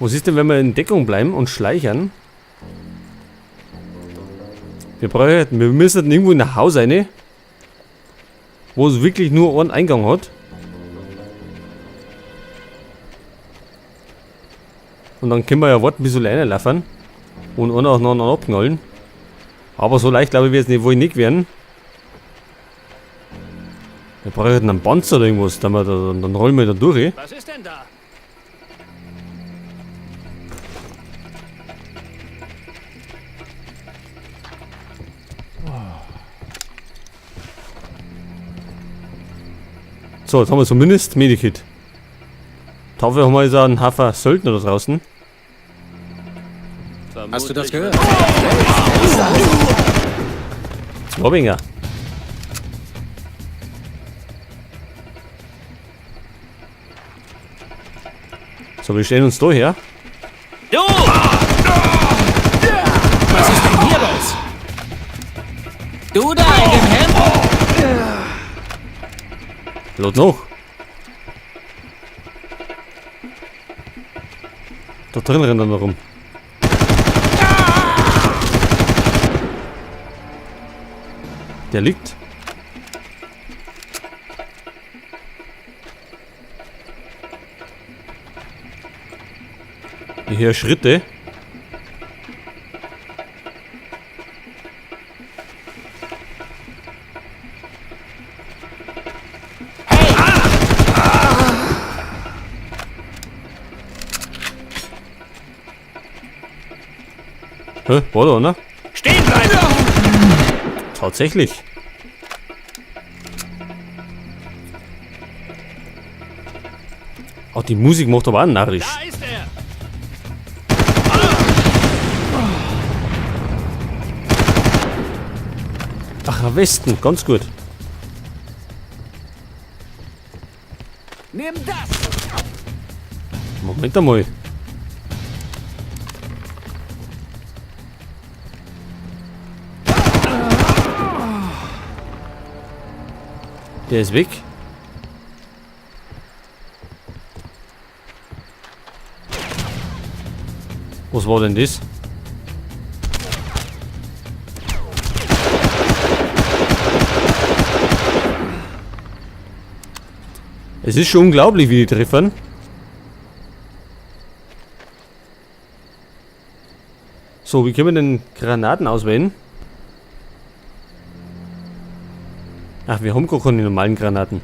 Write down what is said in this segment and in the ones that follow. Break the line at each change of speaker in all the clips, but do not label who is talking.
Was ist denn, wenn wir in Deckung bleiben und schleichern? Wir müssen irgendwo in ein Haus rein, wo es wirklich nur einen Eingang hat. Und dann können wir ja warten, bis sie alleine laufen. Und einen auch noch einen abknallen. Aber so leicht, glaube ich, wird es nicht, wohl nicht werden. Wir brauchen einen Panzer oder irgendwas, dann rollen wir da durch.
Was ist denn da?
So, jetzt haben wir zumindest Medikit. Dafür haben wir jetzt auch einen Haufen Söldner da draußen.
Hast du das gehört?
Zwei Winger. So, wir stellen uns da her.
Du!
Was ist denn hier los? Du da in dem Hemd?
Lot noch. Da drin rennt er noch rum. Der liegt. Ich höre Schritte. Hä? War da einer?
Stehen bleiben!
Tatsächlich. Auch die Musik macht aber auch narrisch.
Da ist er!
Ach, am Westen, ganz gut.
Nimm das!
Moment einmal. Der ist weg. Was war denn das? Es ist schon unglaublich, wie die treffen. So, wie können wir denn Granaten auswählen? Ach, wir haben gar keine normalen Granaten.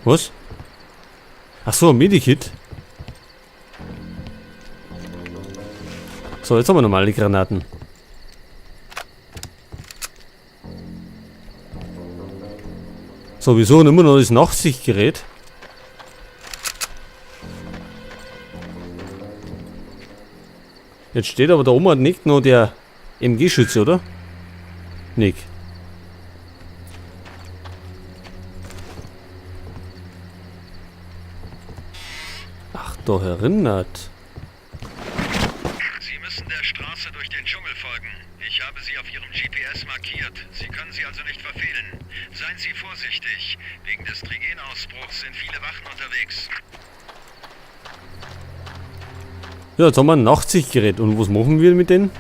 Was? Ach so, ein Medikit. So, jetzt haben wir normale Granaten. So, wir suchen immer noch das Nachtsichtgerät. Jetzt steht aber da oben nicht noch der MG-Schütze, oder? Nick. Ach, da erinnert.
Sie müssen der Straße durch den Dschungel folgen. Ich habe sie auf Ihrem GPS markiert. Sie können sie also nicht verfehlen. Seien Sie vorsichtig. Wegen des Trigen-Ausbruchs sind viele Wachen unterwegs.
Ja, jetzt haben wir ein Nachtsichtgerät. Und was machen wir mit denen?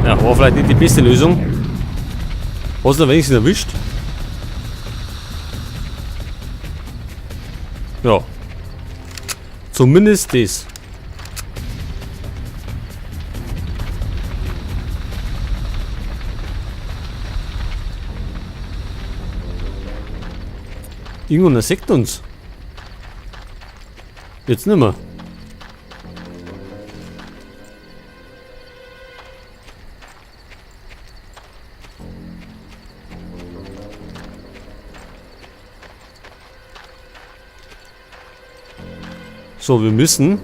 Ja, war vielleicht nicht die beste Lösung. Hast du wenigstens erwischt? Ja. Zumindest das. Irgendwann sieht uns. Jetzt nimmer. So, wir müssen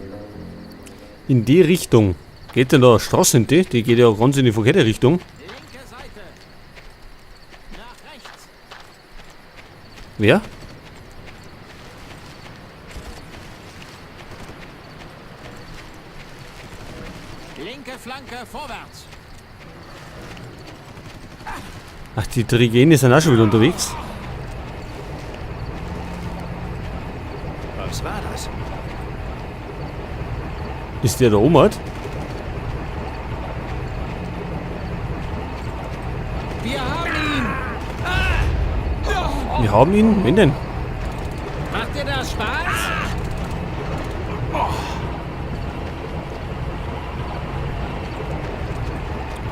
in die Richtung. Geht denn da eine Straße in die? Die geht ja ganz in die verkehrte Richtung.
Linke Seite. Nach rechts.
Wer?
Linke Flanke vorwärts.
Ach, die Trigene sind auch schon wieder unterwegs.
Was war das?
Ist der da oben halt?
Wir haben ihn.
Wir haben ihn? Wen denn?
Macht dir das Spaß?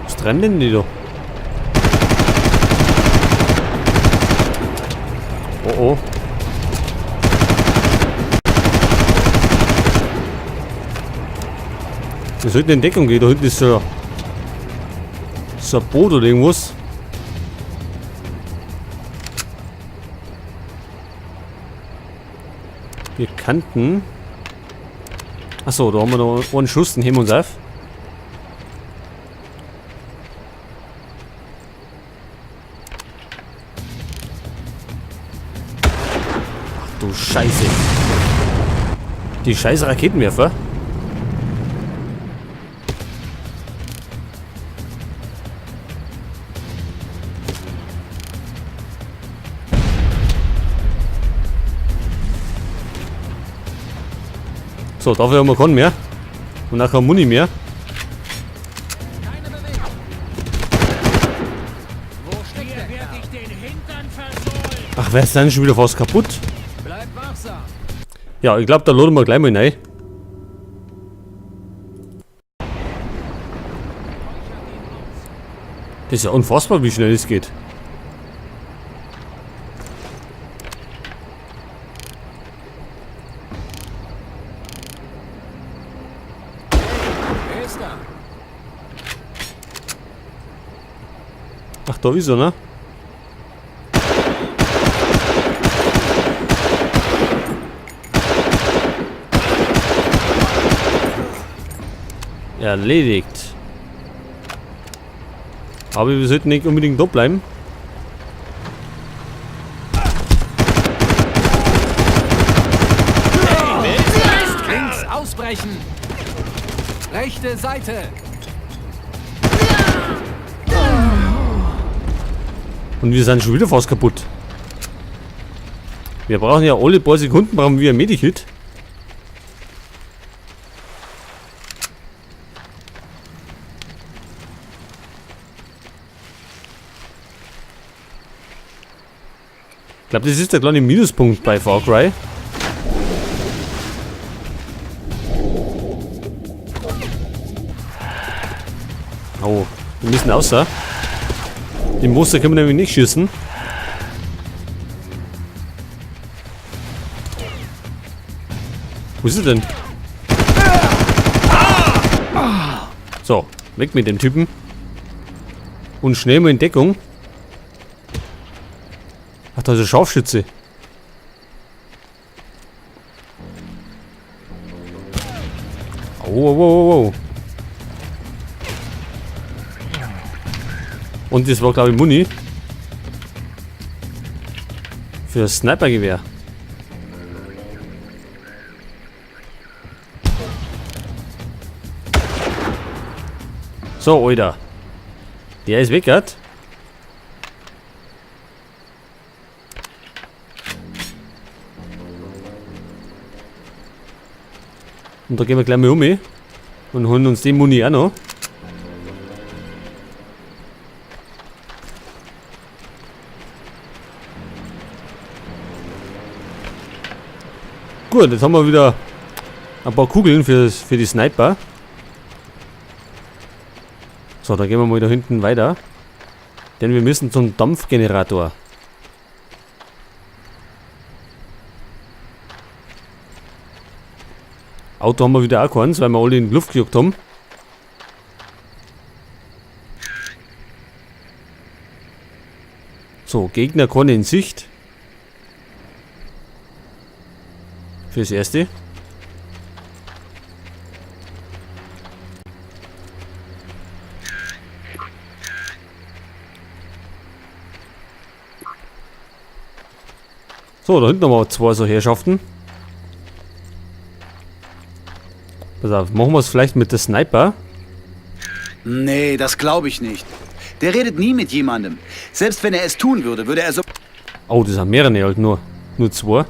Was treiben denn die da? Oh oh. Wir sollten in Deckung gehen. Da hinten ist so ein Boot oder irgendwas. Wir kannten. Achso, da haben wir noch einen Schuss, den heben wir uns auf. Ach du Scheiße. Die scheiß Raketenwerfer. So, dafür haben wir keinen mehr. Und auch kein Muni mehr.
Keine Bewegung. Wo steckt
Hier
der
werde
Kerl?
ich den Hintern versohlen.
Ach, wer ist denn schon wieder fast kaputt?
Bleib wachsam.
Ja, ich glaube, da laden wir gleich mal rein. Das ist ja unfassbar, wie schnell es geht.
Wer ist da?
Ach, da ist er, ne? Erledigt. Aber wir sollten nicht unbedingt da bleiben.
Links ausbrechen. Rechte Seite.
Und wir sind schon wieder fast kaputt. Wir brauchen ja alle paar Sekunden brauchen wir ein Medikit. Ich glaube, das ist der kleine Minuspunkt bei Far Cry. Oh, wir müssen außer. Im Muster können wir nämlich nicht schießen. Wo ist er denn? So, weg mit dem Typen. Und schnell mal in Deckung. Ach, da ist ein Scharfschütze. Au, au, au, au, au. Und das war, glaube ich, Muni. Für das Snipergewehr. So, Alter. Der ist weg, grad. Und da gehen wir gleich mal um und holen uns den Muni auch noch. Gut, jetzt haben wir wieder ein paar Kugeln für die Sniper. So, da gehen wir mal da hinten weiter. Denn wir müssen zum Dampfgenerator. Auto haben wir wieder auch keins, weil wir alle in die Luft gejagt haben. So, Gegner keine in Sicht. Fürs Erste. So, da hinten haben wir zwei so Herrschaften. Pass auf, machen wir es vielleicht mit der Sniper.
Nee, das glaube ich nicht. Der redet nie mit jemandem. Selbst wenn er es tun würde, würde er so...
Oh, das sind mehrere halt nur. Nur zwei.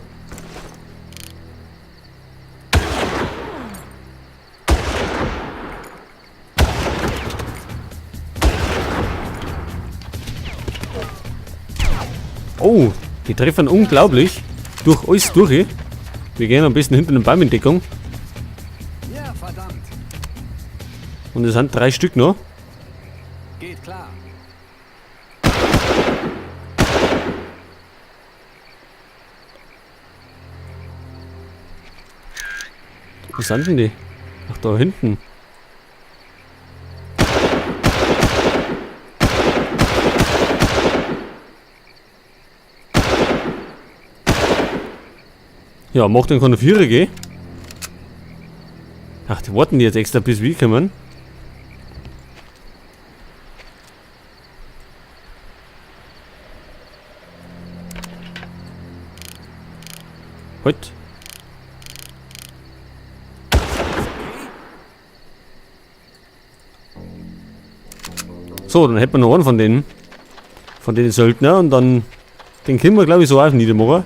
Oh, die treffen unglaublich durch alles durch. Wir gehen am besten hinter den Baum in Deckung.
Ja, verdammt.
Und es sind 3 Stück noch.
Geht klar.
Wo sind denn die? Ach, da hinten. Ja, macht den keine Vierer, gell? Ach, die warten die jetzt extra, bis wir kommen. Halt. So, dann hätten wir noch einen von denen. Von den Söldner und dann... Den können wir, glaub ich, so auch niedermachen.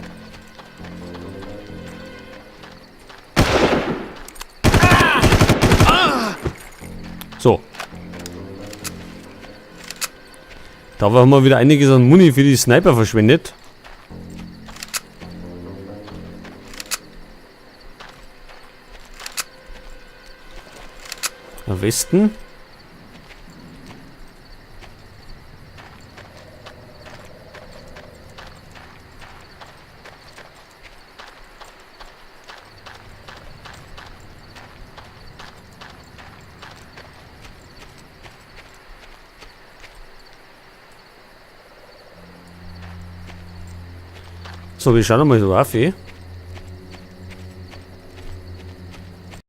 So. Da haben wir wieder einiges an Muni für die Sniper verschwendet. Am Westen. So, wir schauen mal so auf, eh.